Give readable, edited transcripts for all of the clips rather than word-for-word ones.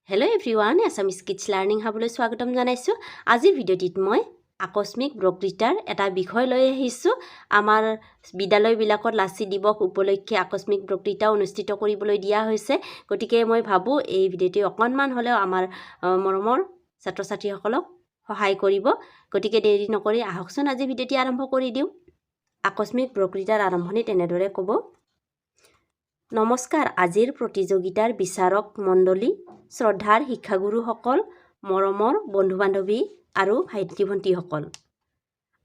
Hello everyone, Assamese kids learning হাবলৈ স্বাগতম জনাইছোঁ। আজিৰ ভিডিঅ'টিত মই আকস্মিক বক্তৃতাৰ এটা বিষয় লৈ আহিছোঁ। আমাৰ বিদ্যালয়বিলাকত লাচিত দিৱস উপলক্ষে আকস্মিক বক্তৃতা অনুষ্ঠিত কৰিবলৈ দিয়া হৈছে। গতিকে মই ভাবোঁ, এই ভিডিঅ'টি অকণমান হ'লেও আমাৰ মৰমৰ ছাত্ৰ ছাত্ৰীসকলক সহায় কৰিব। গতিকে দেৰি নকৰি আহকচোন, আজি ভিডিঅ'টি আৰম্ভ কৰি দিওঁ। আকস্মিক বক্তৃতাৰ আৰম্ভণি তেনেদৰে ক'ব: নমস্কাৰ, আজিৰ প্ৰতিযোগিতাৰ বিচাৰক মণ্ডলী, শ্ৰদ্ধাৰ শিক্ষাগুৰুসকল, মৰমৰ বন্ধু বান্ধৱী আৰু ভাইটি ভণ্টীসকল।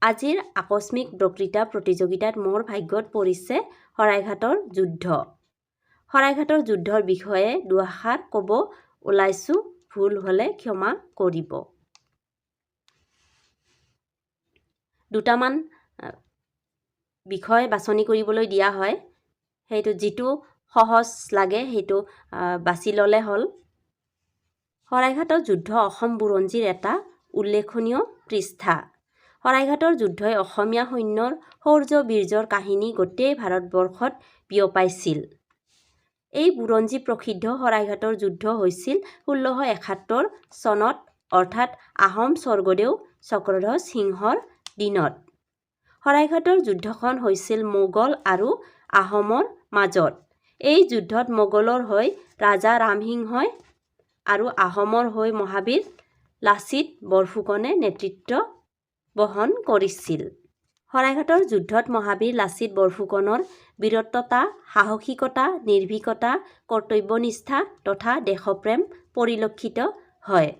আজিৰ আকস্মিক বক্তৃতা প্ৰতিযোগিতাত মোৰ ভাগ্যত পৰিছে শৰাইঘাটৰ যুদ্ধ। শৰাইঘাটৰ যুদ্ধৰ বিষয়ে দুআষাৰ ক'ব ওলাইছোঁ। ভুল হ'লে ক্ষমা কৰিব। দুটামান বিষয় বাছনি কৰিবলৈ দিয়া হয়। সেইটো যিটো সহজ লাগে, সেইটো বাছি ল'লে হ'ল। শৰাইঘাটৰ যুদ্ধ অসম বুৰঞ্জীৰ এটা উল্লেখনীয় পৃষ্ঠা। শৰাইঘাটৰ যুদ্ধই অসমীয়া সৈন্যৰ শৌৰ্য বীৰ্যৰ কাহিনী গোটেই ভাৰতবৰ্ষত বিয়পাইছিল। এই বুৰঞ্জী প্ৰসিদ্ধ শৰাইঘাটৰ যুদ্ধ হৈছিল 1671 চনত, অৰ্থাৎ আহোম স্বৰ্গদেউ চক্ৰধ্বজ সিংহৰ দিনত। শৰাইঘাটৰ যুদ্ধখন হৈছিল মোগল আৰু আহোমৰ মাজত। এই যুদ্ধত মোগলৰ হৈ ৰাজা ৰামসিংহই আৰু আহোমৰ হৈ মহাবীৰ লাচিত বৰফুকনে নেতৃত্ব বহন কৰিছিল। শৰাইঘাটৰ যুদ্ধত মহাবীৰ লাচিত বৰফুকনৰ বীৰত্বতা, সাহসিকতা, নিৰ্ভীকতা, কৰ্তব্যনিষ্ঠা তথা দেশপ্ৰেম পৰিলক্ষিত হয়।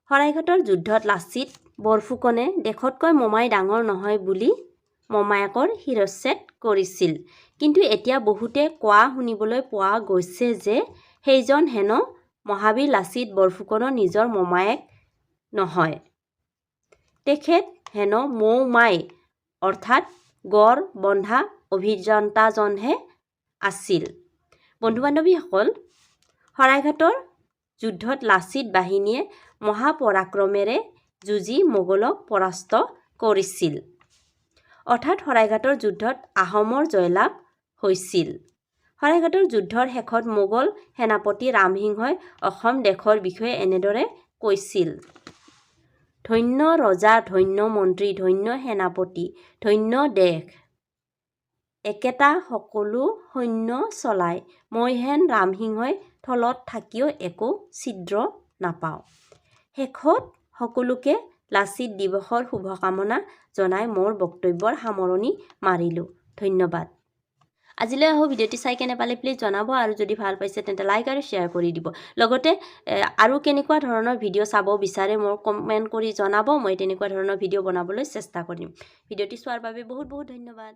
শৰাইঘাটৰ যুদ্ধত লাচিত বৰফুকনে "দেশতকৈ মোমাই ডাঙৰ নহয়" বুলি মোমায়েকৰ শিৰচ্ছেদ কৰিছিল। কিন্তু এতিয়া বহুতে কোৱা শুনিবলৈ পোৱা গৈছে যে সেইজন হেনো মহাবীৰ লাচিত বৰফুকনৰ নিজৰ মোমায়েক নহয়, তেখেত হেনো মৌ-মাই অৰ্থাৎ গড় বন্ধা অভিযন্তাজনহে আছিল। বন্ধু বান্ধৱীসকল, শৰাইঘাটৰ যুদ্ধত লাচিত বাহিনীয়ে মহাপৰাক্ৰমেৰে যুঁজি মোগলক পৰাস্ত কৰিছিল, অৰ্থাৎ শৰাইঘাটৰ যুদ্ধত আহোমৰ জয়লাভ হৈছিল। শৰাইঘাটৰ যুদ্ধৰ শেষত মোগল সেনাপতি ৰামসিংহই অসম দেশৰ বিষয়ে এনেদৰে কৈছিল: "ধন্য ৰজা, ধন্য মন্ত্ৰী, ধন্য সেনাপতি, ধন্য দেশ! একেটা সকলো সৈন্য চলায়, মই হেন ৰামসিংহই থলত থাকিও একো ছিদ্ৰ নাপাওঁ।" শেষত সকলোকে লাচিত দিৱসৰ শুভকামনা জনাই মোৰ বক্তব্যৰ সামৰণি মাৰিলোঁ। ধন্যবাদ। আজিলৈ আহোঁ। ভিডিঅ'টি চাই কেনে পালে প্লিজ জনাব আৰু যদি ভাল পাইছে তেন্তে লাইক আৰু শ্বেয়াৰ কৰি দিব। লগতে আৰু কেনেকুৱা ধৰণৰ ভিডিঅ' চাব বিচাৰে, মোক কমেণ্ট কৰি জনাব। মই তেনেকুৱা ধৰণৰ ভিডিঅ' বনাবলৈ চেষ্টা কৰিম। ভিডিঅ'টি চোৱাৰ বাবে বহুত বহুত ধন্যবাদ।